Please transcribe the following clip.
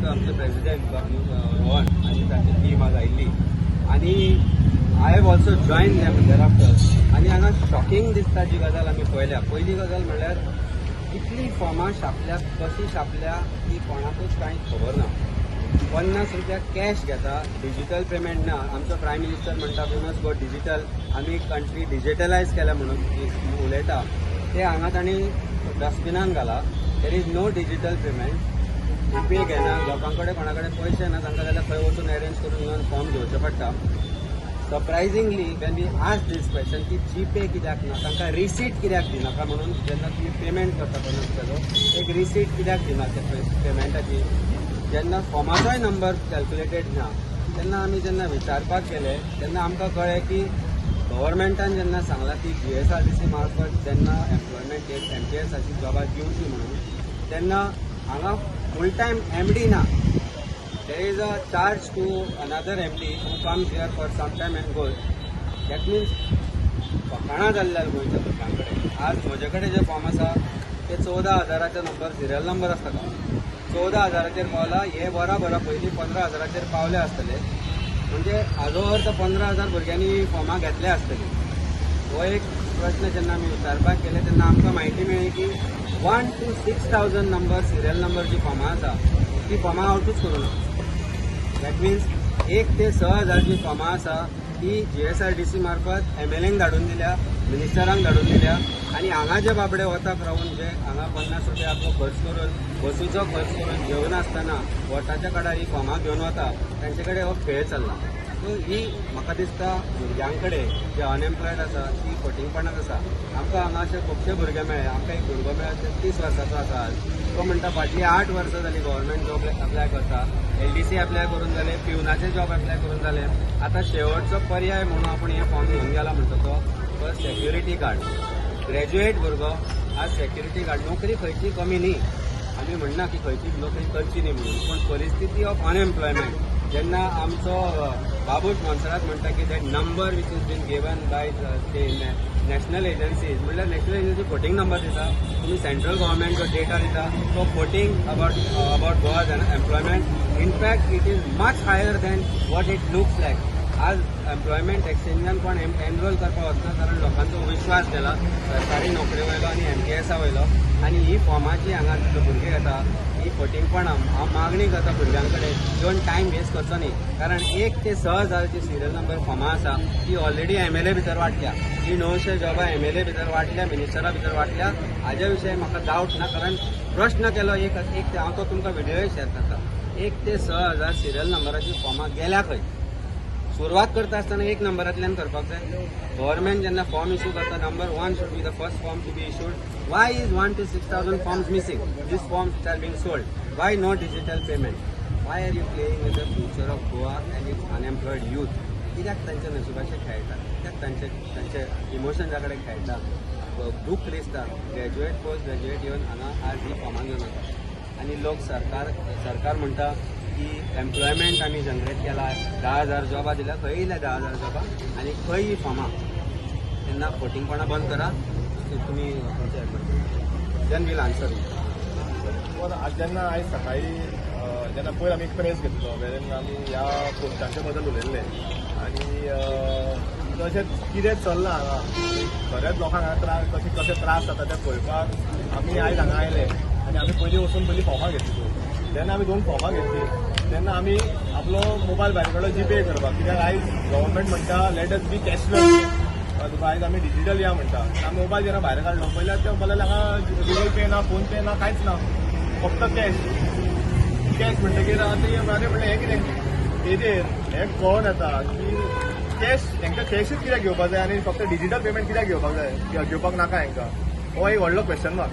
आमचे प्रेसिडेंट रोहन आनी तांची टीम आज आयिल्ली आनी I have also join them thereafter. आनी हांगा शॉकिंग दिसता जी गजाल आमी पळयल्या. पयली गजाल म्हणल्यार इतली फॉर्मां छापल्या, कशी छापल्या ती कोणाकूच कांय खबर ना. 50 रुपया कॅश घेता, डिजिटल पेमेंट ना. आमचो प्रायम मिनिस्टर म्हणटा, "We must go digital." आमी कंट्री डिजिटलायज केल्या म्हणून उलयता, ते हांगा तांणी डस्टबिनान घाला. There is no digital payment. GPay घेना. लोकां कडेन, कोणा कडेन पयशे ना तांकां जाल्यार खंय वचून अरेंज करून येवन फॉर्म घेवचें पडटा. Surprisingly, when we ask this question की जीपे कित्याक ना, तांकां रिसीट कित्याक दिनाका म्हणून, जेन्ना तुमी पेमेंट करता 50 रुपयाचो, एक रिसीट कित्याक दिना त्या पेमेंटाची, जेन्ना फॉर्माचोय नंबर कॅल्क्युलेटेड ना, तेन्ना आमी जेन्ना विचारपाक गेले तेन्ना आमकां कळ्ळें की गव्हर्मेंटान जेन्ना सांगलां की जीएसआरडीसी मार्फत जेन्ना एम्प्लॉयमेंट एमटीएसाची जॉबां दिवची म्हणून, तेन्ना हांगा फूल टायम एमडी ना. There is a charge to another MD who comes here for some time and goes. That means फकाणां जाल्ल्या गोंयच्या भुरग्यां कडेन. आज म्हजे कडेन जे फॉर्म आसा ते 14 हजाराचे नंबर, सिरियल नंबर आसता का, 14 हजाराचेर पावला. हे बरा बरा पयलीं 15 हजाराचेर पावले आसतले. म्हणजे हाजो अर्थ 15 हजार भुरग्यांनी फॉर्मां घेतले आसतली. हो एक प्रश्न जेन्ना आमी विचारपाक गेले तेन्ना आमकां म्हायती मेळ्ळी की 1 to 6,000 number, serial number जी फॉर्मां आसा ती फॉर्मां आवटूच करूं ना. That means 1 ते 6 हजार जी फॉर्मां आसा ती जीएसआरडीसी मार्फत एमएलएंक धाडून दिल्या, मिनिस्टरांक धाडून दिल्या आनी हांगा जे बाबडे वताक रावून, जे हांगा 50 रुपया आपलो खर्च करून, बसीचो खर्च करून, जेवनासतना वताच्या कडार ही फॉर्मां घेवन वता, तांचे कडेन हो खेळ चल्ला. सो ही म्हाका दिसता भुरग्यां कडेन जे अनएम्प्लॉयड आसा ती फटींगपणाच आसा. आमकां हांगा अशे खुबशे भुरगे मेळ्ळे. आमकां एक भुरगो मेळ्ळो, 33 वर्साचो आसा आज. तो म्हणटा, फाटली 8 वर्सां जाली गव्हर्मेंट जॉब अप्लाय करता. एलडीसी अप्लाय करून जाले, पिवनाचे जॉब अप्लाय करून जाले, आतां शेवटचो पर्याय म्हणून आपूण हे फॉर्म घेवन गेला म्हणटा तो सेक्युरिटी गार्ड. ग्रॅज्युएट भुरगो आज सेक्युरिटी गार्ड. नोकरी खंयची कमी न्ही. आमी म्हणना की खंयची नोकरी करची न्ही म्हणून, पूण परिस्थिती ऑफ अनएम्प्लॉयमेंट, जेन्ना आमचो बाबूश मोन्सेरात म्हणटा की that number which is been given by ते नॅशनल एजन्सीज, म्हणल्यार नॅशनल एजन्सी फटींग नंबर दिता. तुमी सेंट्रल गव्हर्मेंट जो डेटा दिता तो फटींग about Goa employment. In fact, it is much higher than what it looks like. आज एम्प्लॉयमेंट एक्सचेंजान कोण एनरोल करपाक वचना, कारण लोकांचो विश्वास गेला सरकारी नोकरे वयलो आनी एमटीएसा वयलो. आनी ही फॉर्मां जी हांगा भुरगे घेता ही फटींगपणां. हांव मागणी करता भुरग्यां कडेन येवन टायम वेस्ट करचो न्ही, कारण 1 ते 6 हजारची सिरियल नंबर फॉर्मां आसा ती ऑलरेडी एमएलए भितर वांटल्या. ही 900 जॉबां एमएलए भितर वांटल्या, मिनिस्टरा भितर वांटल्या, हाज्या विशयी म्हाका डावट ना. कारण प्रश्न केलो एक एक हांव तो तुमकां व्हिडियोय शेअर करता. 1 ते 6 हजार सिरियल नंबराची फॉर्मां गेल्या खंय? सुरवात करता आसतना एक नंबरांतल्यान करपाक जाय. गव्हर्मेंट जेन्ना फॉर्म इशू करता, number one should be the first form to be issued. Why is 1 to 6,000 forms missing? This forms which are being sold, why no digital payment? Why are you playing with the future of Goa and its unemployed youth? कित्याक तांच्या नशिबाचे खेळटा? कित्याक तांचे तांचे इमोशन्सा कडेन खेळटा? दूख दिसता. ग्रॅज्युएट, पोस्ट ग्रॅज्युएट येवन हांगा आज ही फॉर्मां घेवन वता आनी लोक सरकार सरकार म्हणटा की एम्प्लॉयमेंट आमी जनरेट केला, 10,000 जॉबां दिल्या. खंय येयल्या 10,000 जॉबां आनी खंय ही फॉर्मां? तेन्ना फटींगपणां बंद करा तुमी. Then we'll answer. पण आज जेन्ना आयज सकाळी जेन्ना पयर आमी एक प्रेस घेतलो वेरेन आमी ह्या पोस्टांच्या बद्दल उलयल्ले आनी तशेंच कितें चल्लां हांगा, बऱ्याच लोकांक हांगा त्रास कशे कशे त्रास जाता ते पळोवपाक आमी आयज हांगा आयले. आनी आमी पयलीं वचून पयलीं फॉर्मां घेतली. जेन्ना आमी दोन फॉर्मां घेतली तेन्ना आमी आपलो मोबायल भायर काडलो जीपे करपाक, कित्याक आयज गव्हर्मेंट म्हणटा, "Let us be cashless." तुका आयज आमी डिजिटल या म्हणटा. आमी मोबायल जेन्ना भायर काडलो पयल्यार ते म्हणपाक लागले, हांगा गुगल पे ना, फोन पे ना, कांयच ना, फक्त कॅश. कॅश म्हणटकीर आतां आनी म्हणलें, हें कितें? हेजेर हें कळोन येता की कॅश हेंकां कॅशूच कित्याक घेवपाक जाय आनी फक्त डिजिटल पेमेंट कित्याक घेवपाक जाय, घेवपाक नाका हेंकां? हो एक व्हडलो क्वेश्चन मार्क.